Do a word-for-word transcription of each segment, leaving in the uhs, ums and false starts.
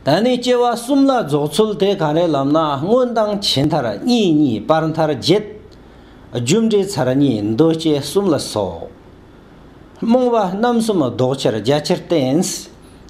ད་ནི་སྐྱེ་བ་གསུམ་ལ་རྫོགས་ཚུལ་དེ་ག་རེ་ལབ་ན། སྔོན་དང་ཕྱི་མཐར་གཉིས་གཉིས། བར་མཐར་བརྒྱད། རྒྱུ་འབྲས་ཚར་གཉིས། འདུ་བྱེད་གསུམ་ལ་སོགས། རྨོངས་པ་རྣམ་གསུམ་ལྡོག་ཕྱིར་རྒྱ་ཆེར་བསྟན།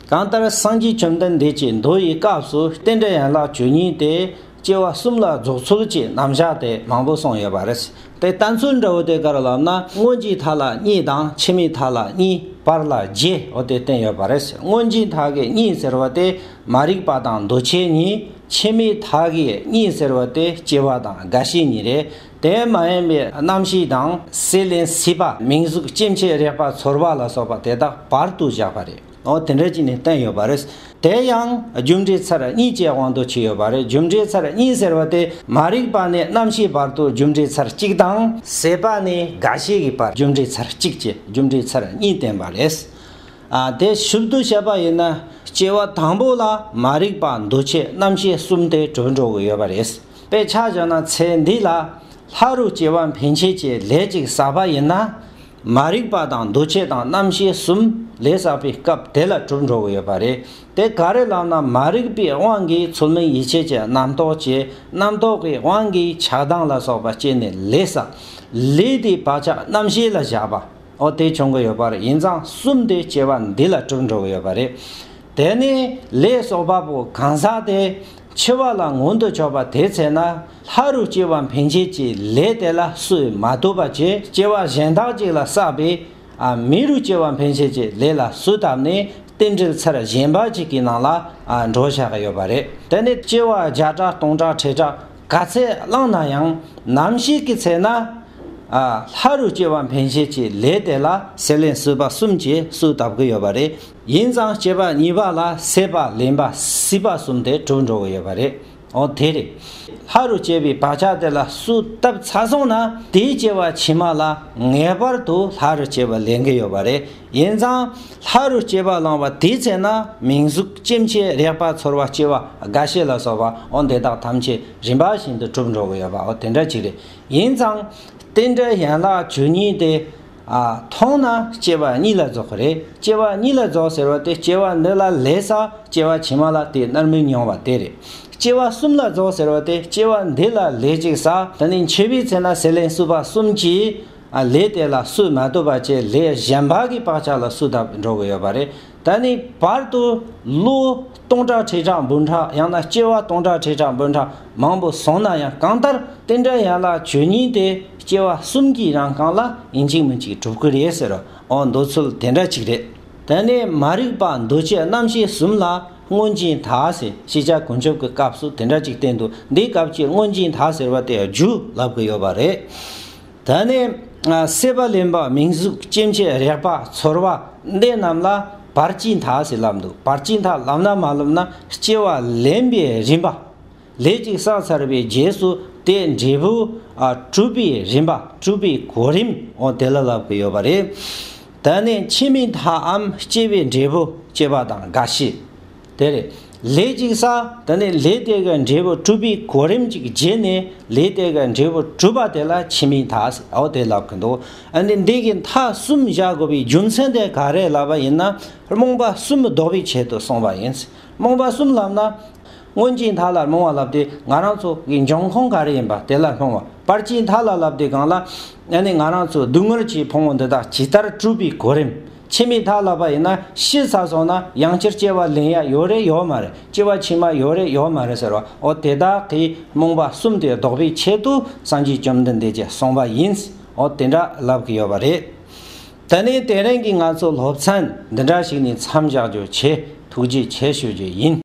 གང་ལྟར་སངས་རྒྱས་བཅོམ་ལྡན་འདས་ཀྱིས་མདོ་ཡི་སྐབས་སུ་རྟེན་འབྲེལ་ཡན་ལག་བཅུ་གཉིས་ཏེ། སྐྱེ་བ་གསུམ་ལ་རྫོགས་ཚུལ་གྱི་རྣམ་གཞག་དེ་མང་པོ་གསུངས་ཡོད་པ་རེད། དེ་བསྟན་ཚུལ་འདྲ་བོ་དེ་ག་རེ་ལབ་ན། སྔོན་གྱི་མཐའ་ལ་གཉིས་དང་ཕྱི་མའི་མཐའ་ལ་གཉིས། བར་ལ་བརྒྱད། འོ་དེ་བསྟན་ཡོད་པ་རེད། སྔོན་གྱི་མཐའ་གི་གཉིས་ཟེར་བ་དེ་མ་རིག་པ་དང་འདུ་བྱེད་གཉིས། ཕྱི་མའི་མཐའ་གི་གཉིས་ཟེར་བ་དེ་སྐྱེ་བ་དང་རྒ་ཤི་གཉིས་རེད། དེ་མ་ཡིན་པའི་རྣམ་ཤེས་དང་སྲེད་ལེན་སྲིད་པ་མིང་གཟུགས་སྐྱེ་མཆེད་རེག་པ་ཚོར་བ་ལ་སོགས་པ་དེ་དག་བར་དུ་བཞག་པ་རེད། འོ་དེ་འདྲ་ཅིག་ནས་བསྟན་ཡོད་པ་རེད། དེ་ཡང་རྒྱུ་འབྲས་ཚར་གཉིས་ཀྱི་དབང་དུ་ཆུད་ཡོད་པ་རེད། རྒྱུ་འབྲས་ཚར་གཉིས་ཟེར་བ་དེ་མ་རིག་པ་ནས་རྣམ་ཤེས་བར་དུ་རྒྱུ་འབྲས་ཚར་གཅིག་དང་། སྲེད་པ་ནས་རྒ་ཤི་གི་བར་རྒྱུ་འབྲས་ཚར་གཅིག་བཅས་རྒྱུ་འབྲས་ཚར་གཉིས་བསྟན་པ་རེད། ཨ། དེ་ཞིབ་ཏུ་བཤད་པ་ཡིན་ན། སྐྱེ་བ་དང་པོ་ལ་མ་རིག་པ་འདུ་བྱེད་རྣམ་ཤེས་གསུམ་དེ་གྲུབ་འགྲོ་གི་ཡོད་པ་རེད། དཔེ་ཆ་བཞག་ན་ཚེ་འདི་ལ་ལྷ་རུ་སྐྱེ་བ་འཕེན་བྱེད་ཀྱི་ལས་ཅིག་བསགས་པ་ཡིན་ན། མ་རིག་པ་དང་འདུ་བྱེད་དང་རྣམ་ཤེས་གསུམ་ལས་བསགས་པའི་སྐབས་དེ་ལ་གྲུབ་འགྲོ་གི་ཡོད་པ་རེད། དེ་ག་རེ་ལབ་ན། མ་རིག་པའི་དབང་གིས་ཚུལ་མིན་ཡིད་བྱེད་ཀྱི་རྣམ་རྟོག་སྐྱེ། རྣམ་རྟོག་གི་དབང་གིས་ཆགས་སྡང་ལ་སོགས་པ་སྐྱེས་ནས་ལས་བསགས། ལས་དེའི་བག་ཆགས་རྣམ་ཤེས་ལ་བཞག་པ། འོ་དེ་བྱུང་གི་ཡོད་པ་རེད། ཡིན་ཙང་གསུམ་དེ་སྐྱེ་བ་འདི་ལ་གྲུབ་འགྲོ་གི་ཡོད་པ་རེད། དེ་ནས་ལས་གསོག་པ་པོ་གང་ཟག་དེ་འཆི་བ་ལ་མངོན་དུ་ཕྱོགས་པ་དེའི་ཚེ་ན། ལྷ་རུ་སྐྱེ་བ་འཕེན་བྱེད་ཀྱི་ལས་དེ་ལ་སོས་མ་ཐུབ་པ་བྱས། སྐྱེ་བ་གཞན་དག་ཅིག་ལ་བསགས་པའི། ཨ། མི་རུ་སྐྱེ་བ་འཕེན་བྱེད་ཀྱི་ལས་ལ་སོས་བཏབ་ནས། རྟེན་འབྲེལ་ཚར་གཞན་པ་ཅིག་གི་ནང་ལ། ཨ། འགྲོ་བཞག་གི་ཡོད་པ་རེད། དེ་ནས་སྐྱེ་བ་བརྒྱ་ཕྲག་སྟོང་ཕྲག་ཁྲི་ཕྲག་ག་ཚད་བླངས་ན་ཡང་། ནམ་ཞིག་གི་ཚེ་ན། ཨ། ལྷ་རུ་སྐྱེ་བ་འཕེན་བྱེད་ཀྱི་ལས་དེ་ལ་སྲེད་ལེན་སྲིད་པ་གསུམ་གྱིས་གསོས་བཏབ་ཀྱི་ཡོད་པ་རེད། ཡིན་ཙང་སྐྱེ་བ་གཉིས་པ་ལ་སྲེད་པ་ལེན་པ་སྲིད་པ་གསུམ་དེ་གྲུབ་འགྲོ་གི་ཡོད་པ་རེད། འོ་དེ་རེད། ལྷ་རུ་སྐྱེ་བའི་བག་ཆགས་དེ་ལ་གསོས་བཏབ་ཚར་སོང་ན། དེའི་སྐྱེ་བ་ཕྱི་མ་ལ་ངེས་པར་དུ་ལྷ་རུ་སྐྱེ་བ་ལེན་གྱི་ཡོད་པ་རེད། ཡིན་ཙང་ལྷ་རུ་སྐྱེ་བ་བླངས་པ་དེའི་ཚེ་ན། མིང་གཟུགས་སྐྱེ་མཆེད་རེག་པ་ཚོར་བ་སྐྱེ་བ་རྒ་ཤི་ལ་སོགས་པ། འོ་དེ་དག་ཐམས་ཅད་རིམ་པ་བཞིན་དུ་གྲུབ་འགྲོ་གི་ཡོད་པ། འོ་དེ་འདྲ་ཅིག་རེད། ཡིན་ཙང་རྟེན་འབྲེལ་ཡན་ལག་བཅུ་གཉིས་དེ། ཨ། མཐོང་ན་སྐྱེ་བ་གཉིས་ལ་རྫོགས་པ་རེད། སྐྱེ་བ་གཉིས་ལ་རྫོགས་ཟེར་བ་དེ། སྐྱེ་བ་འདི་ལ་ལས་བསགས། སྐྱེ་བ་ཕྱི་མ་ལ་དེ་མནར་མེད་མྱོང་བ་དེ་རེད། སྐྱེ་བ་གསུམ་ལ་རྫོགས་ཟེར་བ་དེ། སྐྱེ་བ་འདི་ལ་ལས་ཅིག་བསགས། དེ་ནས་འཆི་བའི་ཚེ་ན་སྲེད་ལེན་སྲིད་པ་གསུམ་གྱིས། ཨ། ལས་དེ་ལ་སོས་མ་ཐུབ་པ་བྱས། ལས་གཞན་པ་གི་བག་ཆགས་ལ་སོས་བཏབ་འགྲོ་གི་ཡོད་པ་རེད། ད་ནི་བར་དུ་ལོ་སྟོང་ཕྲག་ཁྲི་ཕྲག་འབུམ་ཕྲག། ཡང་ན་སྐྱེ་བ་སྟོང་ཕྲག་ཁྲི་ཕྲག་འབུམ་ཕྲག་མང་པོ་སོང་ན་ཡང་། གང་ལྟར་རྟེན་འབྲེལ་ཡན་ལག་བཅུ་གཉིས་དེ་སྐྱེ་བ་གསུམ་གྱི་རང་རྐྱང་ལ་ཡིན་གཅིག་མིན་གཅིག་གྲུབ་ཀྱི་རེད་ཟེར། འོ་འདོད་ཚུལ་དེ་འདྲ་གཅིག་རེད། དེ་ནས་མ་རིག་པ་འདུ་བྱེད་རྣམ་ཤེས་གསུམ་ལ་སྔོན་གྱི་མཐའ་ཟེར། ཤེས་བྱ་ཀུན་ཁྱབ་ཀྱི་སྐབས་སུ་དེ་འདྲ་གཅིག་བསྟན་འདུག་འདིའི་སྐབས་ཀྱི་སྔོན་གྱི་མཐའ་ཟེར་བ་དེ་རྒྱུ་ལབ་ཀྱི་ཡོད་པ་རེད། དེ་ནས་ཨ། སྲེད་པ་ལེན་པ་མིང་གཟུགས་སྐྱེ་མཆེད་རེག་པ་ཚོར་བ་འདི་རྣམས་ལ་བར་གྱི་མཐའ་ཟེར་ལབ་འདུག་བར་གྱི་མཐའ་ལབ་ན་མ་ལབ་ན། སྐྱེ་བ་ལེན་པའི་རིམ་པ། ལས་ཅིག་བསགས་ཚར་བའི་རྗེས་སུ་དེའི་འབྲས་བུ། ཨ། གྲུབ་པའི་རིམ་པ། གྲུབ་པའི་གོ་རིམ། འོ་དེ་ལ་ལབ་ཀྱི་ཡོད་པ་རེད། དེ་ནས་ཕྱི་མའི་མཐའམ་སྐྱེ་བའི་འབྲས་བུ་སྐྱེ་བ་དང་རྒ་ཤི། དེ་རེད། ལས་ཅིག་བསགས། དེ་ནས་ལས་དེ་གི་འབྲས་བུ་གྲུབ་པའི་གོ་རིམ་ཅིག་བརྗེས་ནས། ལས་དེ་གི་འབྲས་བུ་གྲུབ་པ་དེ་ལ་ཕྱི་མའི་མཐའ་ཟེར། འོ་དེ་ལབ་ཀྱི་འདུག་ཨ་ནི་འདི་གི་མཐའ་གསུམ་བཞག་དགོས་པའི་རྒྱུ་མཚན་དེ་ག་རེ་ལབ་པ་ཡིན་ན། རྨོངས་པ་གསུམ་ལྡོག་པའི་ཆེད་དུ་གསུངས་པ་ཡིན། རྨོངས་པ་གསུམ་ལབ་ན། སྔོན་གྱི་མཐའ་ལ་རྨོངས་པ་ལབ་དུས། ང་རང་ཚོ་གི་འབྱུང་ཁུངས་ག་རེ་ཡིན་པ་དེ་ལ་རྨོངས་པ། བར་གྱི་མཐའ་ལ་ལབ་དུས་སྒང་ལ། ཨ་ནི་ང་རང་ཚོ་སྡུག་བསྔལ་གྱི་ཕུང་པོ་འདི་དག་ཇི་ལྟར་གྲུབ་པའི་གོ་རིམ། ཕྱི་མའི་མཐའ་ལབ་པ་ཡིན་ན། ཤི་ཚར་སོང་ན་ཡང་བསྐྱར་སྐྱེ་བ་ལེན་ཡ་ཡོད་རེད་ཡོད་མ་རེད། སྐྱེ་བ་ཕྱི་མ་ཡོད་རེད་ཡོད་མ་རེད་ཟེར་བ། འོ་དེ་དག་གི་རྨོངས་པ་གསུམ་དེ་ལྡོག་པའི་ཆེད་དུ་སངས་རྒྱས་བཅོམ་ལྡན་འདས་ཀྱིས་གསུངས་པ་ཡིན། འོ་དེ་འདྲ་ལབ་ཀྱི་ཡོད་པ་རེད། དེ་ནས་དེ་རིང་གི་ང་ཚོ་སློབ་ཚན་འདི་འདྲ་ཞིག་ནས་མཚམས་བཞག་རྒྱུ་བྱས། ཐུགས་རྗེ་ཆེ་ཞུ་རྒྱུ་ཡིན།